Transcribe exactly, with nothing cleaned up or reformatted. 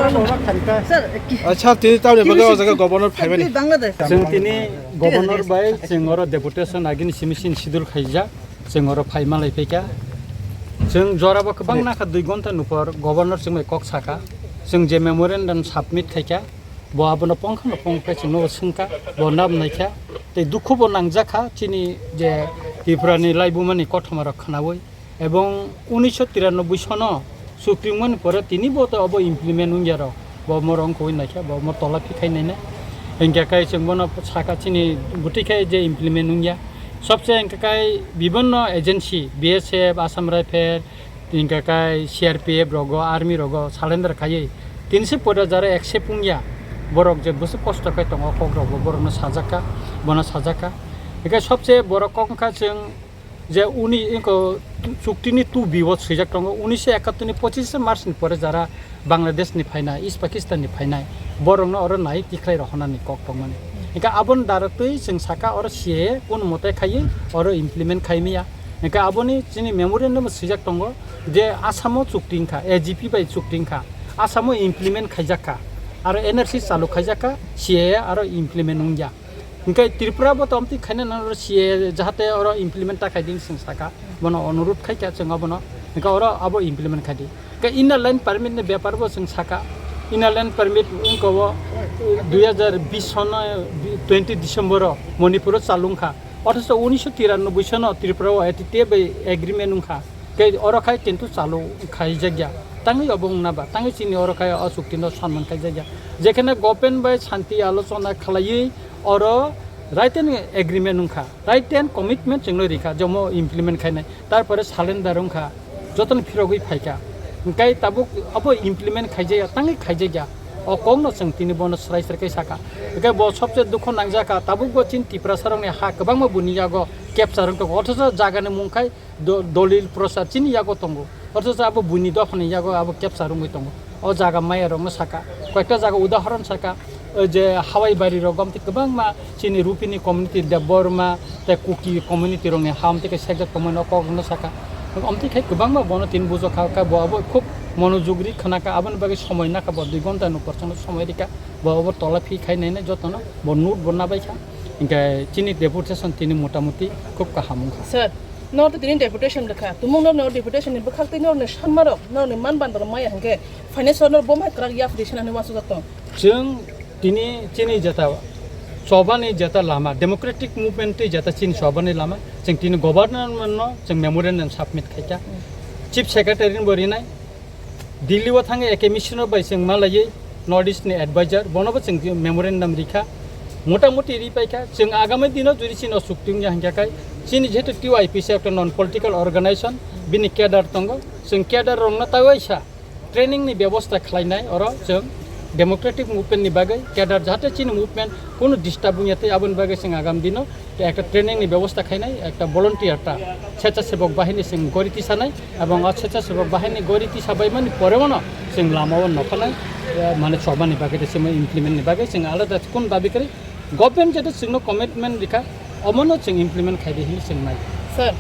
Sir, ki- Acha, tini tamni bagwi o jaga governor phaimani. Bangladesh. Chwng tini governor bai chwng oro deputation agini simi sini sidul khaijak, chwng oro phaimalai phaikha. Chwng jorabo kwbang nakha dui ghonta nupor governor chwng bai kok sakha. Chwng je memorandum submit khaikha, bo abono pongkhano pongkhe chwngno swngkha, bo nab naikha. Tei dukhu bo nangjakha chini je Tripurani laibumani kothoma rok khnaui. Ebong unisho tiranoboi sono sukringmani pore tini bo to obo implement wngya rok, bo morong koi naikha, bo mo tola phikhai naina. Hingkha kai chwng bono saka chini bwtwi khai je implement wngya. Sobse hingkha kai bibonno agency, B S F, Assam Rifle, hingkha kai C R P F rogo, army rogo surrender khaiwi tinsi pore jara accept wngya. Borok je bwswk kosto khai tongo, kok rogo borokno sajakka, bono sajakka. Hingkha sobse borok kok wngkha chwng je uni ingko chuktini two B o swijak tongo, unisho ekattor ni pochishe March ni pore jara Bangladesh ni phainai, East Pakistan ni phainai, borokno oro nai tikhlai rohonani kok tongmani. Hingkha aboni daratwi chwng saka oro C A A kono mote khaiwi oro implement khaimaya. Hingkha aboni chini memorandum o swijak tongo je Assam o chukti wngkha, A G P bai chukti wngkha, Assam o implement khaijakha, aro N R C chalu khaijakha, C A A aro implement wngya. Hingke Tripura bo tomti khaina nang C A A jahate oro implement ta khaidi chwng saka, bono onurut khaikha chwng abono, hingke oro abo implement khaidi. Hingke inner line permit ni bepar bo chwng saka, inner line permit wngko o dui hajar bish sono twenty December o Manipur o chalungkha, othocho unisho tiranoboi sono Tripura o A T T A bai agreement wngkha. Tei oro khai kintu chalu khaijakya. Tangwi obo wngna ba, tangwi chini oro khai o chukti no sanman khaijakya. Jekhane government bai santi alochona khlaiwi oro written agreement wngkha, written commitment chwngno rikha, jomo implement khainai. Tarpore surrender wngkha, jotono phirogwi phaikha. Hingkai tabuk abo implement khaijakya, tangwi khaijakya. O kokno chwng tini bono srai srai khe saka. Hingkai bo sobse dukho nangjakha, tabuk bo chini Tiprasa rokni ha kwbangma buni yago capture wngtoko. Othocho jagani mung khai do-, dolil prosar chini yago tongo. Othocho abo buini dophani yago abo capture wngwi tongo. O jaga maya rokno saka. Koyekta jaga udahoron saka, o je Hawai bari rok gom tei kwbangma chini Rupini community, Debbarma tei Kuki community rokni ha omtwi khe sekjak tongmani o kok rokno saka. Omtwi khe kwbangma bono tin bujokha, khe bo abo khub monojog ri khwnakha, aboni bagwi somoi nakha bo dui ghonta ni upor somoi rikha. Bo abo tola phi khai nainai jotono, bo note bo nabaikha. Hingke chini deputation tini motamuti khub kaham wngkha. Sir, nor to tini deputation rikha. Tumung nor nor deputation ni bwkhak tei nor ni sanmarok, nor ni man bandor maya hingke financial nor bomhai kwrak yap di sanani wasujak tong. Chwng tini chini jeta chobani jeta lama, democratic movement tei jeta chini chobani lama, chwng tini governor no chwng memorandum submit khaikha. Chief Secretary ni bo rinai, Delhi o thangwi A K mission bai chwng malaiwi North East ni advisor, bono bo chwng memorandum rikha, motamuti ripaikha. Chwng agami dino juri chini o chukti wngya hingkha khai, chini jehetu T Y P C ekta non political organization, bini cadre tongo, chwng cadre rokno taiwaisa training ni bebosta khlainai, oro chwng democratic movement ni bagwi cadre jahate chini movement kunu disturb wngya tei aboni bagwi chwng agam dino tei ekta training ni bebosta khainai, ekta volunteer ta sechasebok bahini chwng gori tisanai, ebong o sechasebok bahini gori tisabaimani porebono chwng lama o nokhanai, eh, mane chobani bagwi tei chwngno implement ni bagwi chwng alada kunu dabi kwrwi, government jeto chwngno commitment rikha, omono chwng implement khaidi hinwi chwng nai. Sir,